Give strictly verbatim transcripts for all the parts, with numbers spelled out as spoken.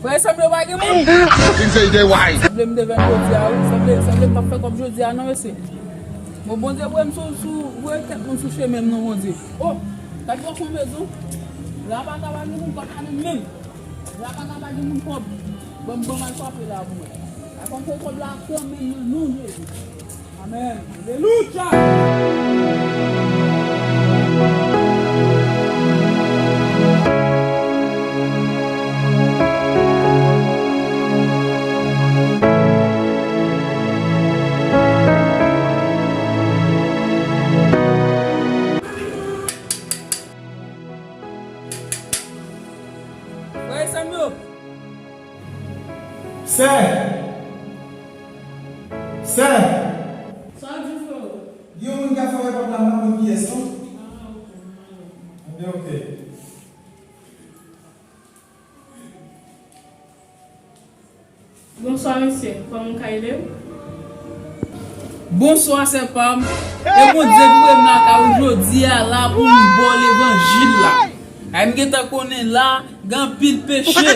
Frè e sè m yo, pa gen moun. Sanble m devèn jodi a, wi. Sanble, sanble m p ap fè kòb jodi a, non, mesye. Bon, Bondye voye m sou, sou, voye kèk moun sou chemen m, non, Bondye. O, gad bò son mezon. La pa ka pa gen moun kòb la menm. La pa ka pa gen moun kòb. Ban m, ban m al frape la pou mwen. Atanke kòb la kanmenm nan non Jezi. Amèn. Alelouya! Frè e sè m yo. Sè! Sè! Sa w di, frè? Gen yon moun k ap frape pòt la, m pa konn kiyès, non. Ah, ok, m ale. Ebyen, ok. Bonswa, mesye. Kòman w ka ede m? Bonswa, sè pa m. E Bondye ki voye m lakay ou jodi a la pou m ba w levanjil la. Ay, m gentan konnen la, gen anpil peche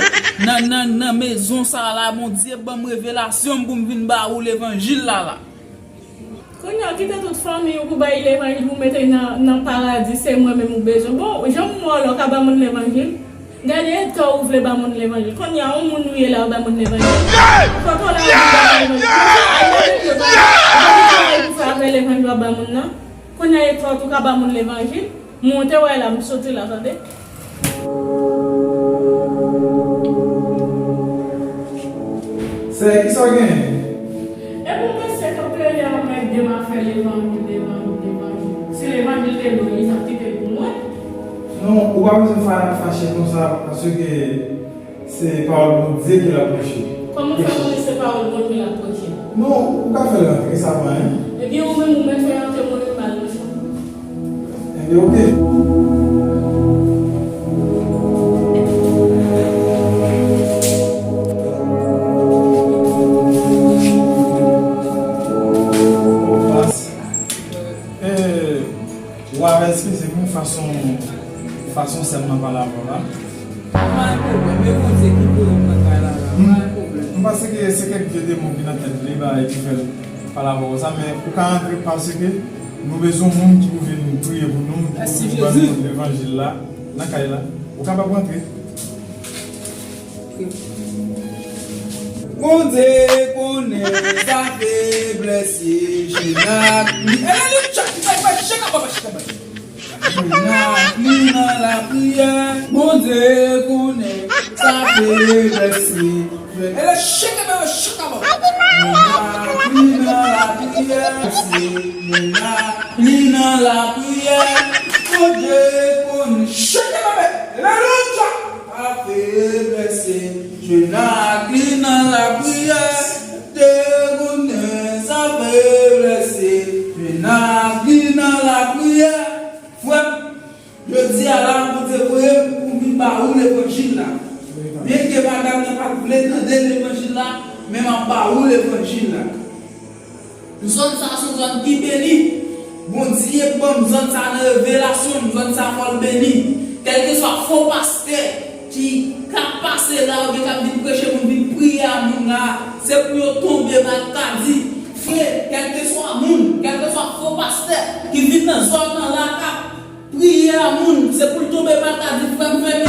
nan, nan, nan mezon sa a la. Bondye ban m revelasyon m pou m vin ba ou levanjil la la. Kounye a, kite tout fanmi w pou bay levanjil, pou mete nan, nan paradi, se mwen menm ou bezwen. Bon, jan m wè w la, w ka ba moun levanjil. Gade eta w vle ba moun levanjil. Kounye a, yon moun ou ye la, w ba moun levanjil. Kote w la, w vin ba moun levanjil. Kounye a, al mete pye w, gade travay pou fè avè levanjil w ap ba moun nan. Kounye a, eta w tou ka ba moun levanjil. Mwen te wè la, m soti la, tande. Sè, kisa w genyen? E pou mesye kanpe lè anmède m a fè levanjil, levanjil, levanjil. Si levanjil te bon, li t ap kite l pou mwen. Non, ou pa bezwen fa-, fache konsa, paske se pawòl Bondye ke l ap preche. Kòman w fè konnen se pawòl Bondye l ap preche? Non, ou ka fè l rantre, sa pa anyen. Ebyen, ou menm, ou mèt fè l rantre, mwen menm, m al nan chanm. Ebyen, oke. Ou ap eskize m fason, fason sè m nan pale avè w la. Pa gen pwoblèm, e Bondye ki voye m nan kay la la, pa gen pwoblèm. M panse ke se kèk vye demon ki nan tèt li la e ki fè l pale avè w konsa, men ou ka antre paske nou bezwen yon moun ki pou vin priye pou nou, pou ban nou levanjil la nan kay la. Ou kapab rantre. Bondye konnen sa feblès ye, Jenak li. Jwenn ak li nan lapriyè. Bondye konnen sa feblès ye. Jwenn ak li nan lapriyè. Jwenn ak li nan lapriyè. Bondye konnen. Alelouya! Sa feblès ye, jwenn ak li nan lapriyè. Te konnen sa feblès ye, jwenn ak li nan lapriyè. Frè m, jodi a la, Bondye voye m pou m vin ba ou levanjil la. Byenke pa Madanm nan pa t vle tande levanjil la, men m ap ba ou levanjil la. Zòn sa a se yon zòn ki beni. Bondye ban m zòn sa a nan revelasyon m, zòn sa a fò l beni. Kèlkeswa fo pastè ki ka pase la oubyen k ap vin preche moun, vin priye a moun la, se pou yo tonbe, maladi. Frè, kèlkeswa moun, kèlkeswa fo pastè ki vin nan zòn nan la k ap priye a moun, se pou l tonbe, maladi, frè m, fè m yo.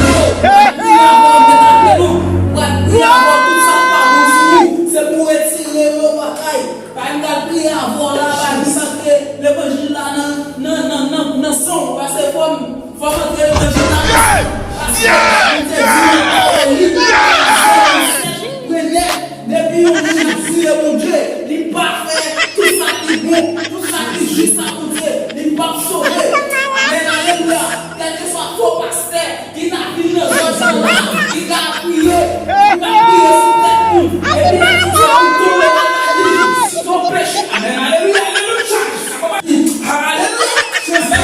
Priye avè w, met ajenou. Pral priye avè w, tout sa k pa bon sou ou, se pou w retire yo, bagay. Bagay m pral priye avè w la, bagay m santre levanjil la nan, nan, nan, nan, nan san w, paske fò m, fò m antre levanjil la nan san w. Paske Bondye di nan pawòl li, san w sèch, prenè, depi yon moun ap swiv Bondye, li pa fè tout sa ki bon, tout sa ki jis a Bondye, li p ap sove. Amèn, alelouya. Kèlkeswa fo pastè ki ka vin nan zòn sa la, ki ka apiye, ki ka apiye sou tèt moun, epi l ap di moun tonbe nan kay li, se yon peche. Amèn, alelouya, alelouya. Alelouya, Jezi.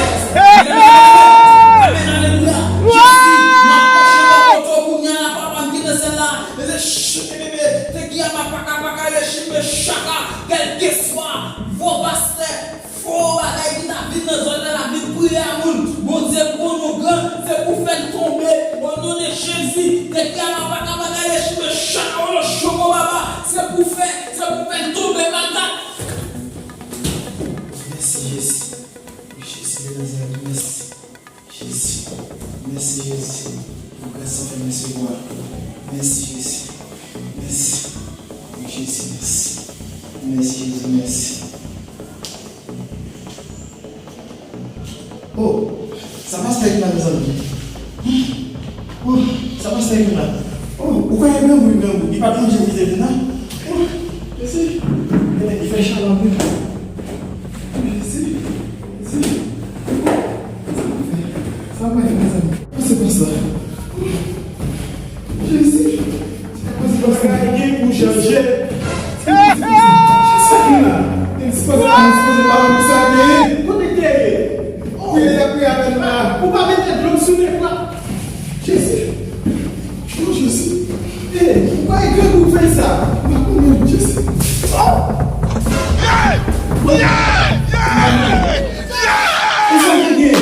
Amèn, alelouya. Jezi, m ap pwoche bò kote w kounye a la, papa m ki nan syèl la. Mete chute bebe, te ki ama paka paka le chimbe chaka, kèlkeswa fo pastè, fo bagay ki ta vin nan zòn nan la vin priye a moun. Bondye m konnen w gran, se pou fè l tonbe. O non de Jezi, te ki ama paka paka le chimbe chaka, o non choko baba, se pou fè, se pou fè l tonbe, maladi. Mèsi Jezi. Jezi de Nazarèt, mèsi. Jezi. Mèsi, Jezi, pou gras sa w fè m resevwa. Mèsi, Jezi. Mèsi. Wi, Jezi, mèsi. Mèsi, Jezi, mèsi. Oh, sa pastè ki la, mezanmi. Oh, sa pastè ki la. Oh, ou kwè e grangou, e grangou. Li pa t manje pou li te vin la. Oh, Jezi. Li fè chalè anpil. Jezi. Jezi. Sa pral fè, mezanmi? Pase pa sa. Jezi. Pase pa sa. Bagay gen pou chanje. Sa ki la? Li sipoze pa, li sipoze pa wè pou sa li ye. Kote l te ye? Ou ye, dapre avè nou la. Ou pa mete dlo sou nèg la. Jezi. Oh, Jezi. Hey, ou pa ede pou fè sa. Ou pa konnen, Jezi. Oh! Ou sa te gen?